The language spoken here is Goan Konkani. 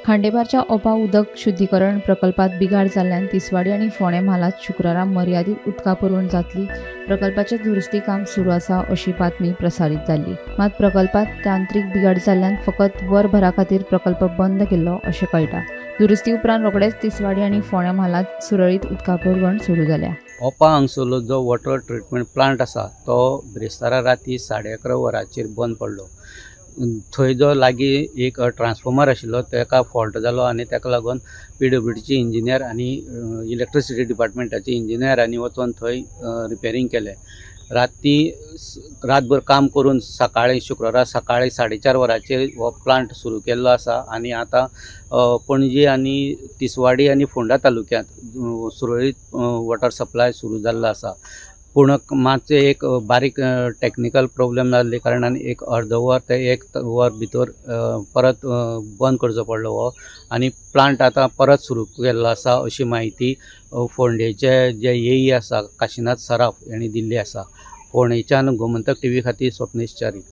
खांडेपारच्या ओपा उदक शुद्धीकरण प्रकल्पात बिघाड जाल्ल्यान तिसवाडी आनी फोंडें म्हालांत शुक्रारा मर्यादीत उदका पुरवण जातली. प्रकल्पाचें दुरुस्ती काम सुरू आसा अशी बातमी प्रसारीत जाल्ली. मात प्रकल्पात तांत्रीक बिघाड जाल्ल्यान फकत वरभरा खातीर प्रकल्प बंद केल्लो अशें कळटा. दुरुस्ती उपरांत रोखडेच तिसवाडी आनी फोंडें म्हालांत सुरळीत उदका पुरवण सुरू जाल्या. ओपा हांगसरलो जो वॉटर ट्रिटमेंट प्लांट आसा तो बिरेस्तारा राती 11:30 वरांचेर बंद पडलो. थंय जो लागीं एक ट्रान्सफॉर्मर आशिल्लो ताका फॉल्ट जालो आनी ताका लागून पीडब्ल्यूडीचे इंजिनियर आनी इलेक्ट्रिसिटी डिपार्टमेंटाचे इंजिनियरांनी वचोन थंय रिपेरींग केलें. राती रातभर काम करून सकाळी शुक्रारा सकाळी 4:30 वरांचेर हो प्लांट सुरू केल्लो आसा आनी आतां पणजी आनी तिसवाडी आनी फोंडा तालुक्यांत सुरळीत वॉटर सप्लाय सुरू जाल्लो आसा. पूण मातशें एक बारीक टॅक्निकल प्रॉब्लेम जाल्ले कारणान एक अर्द वर ते एक वर भितर परत बंद करचो पडलो हो आनी प्लांट आतां परत सुरू केल्लो आसा अशी म्हायती फोंडेचे जे एई आसा काशीनाथ सराफ हांणी दिल्ली आसा. फोंडेच्यान गोमंतक टीव्ही खातीर स्वप्नेश च्यारी.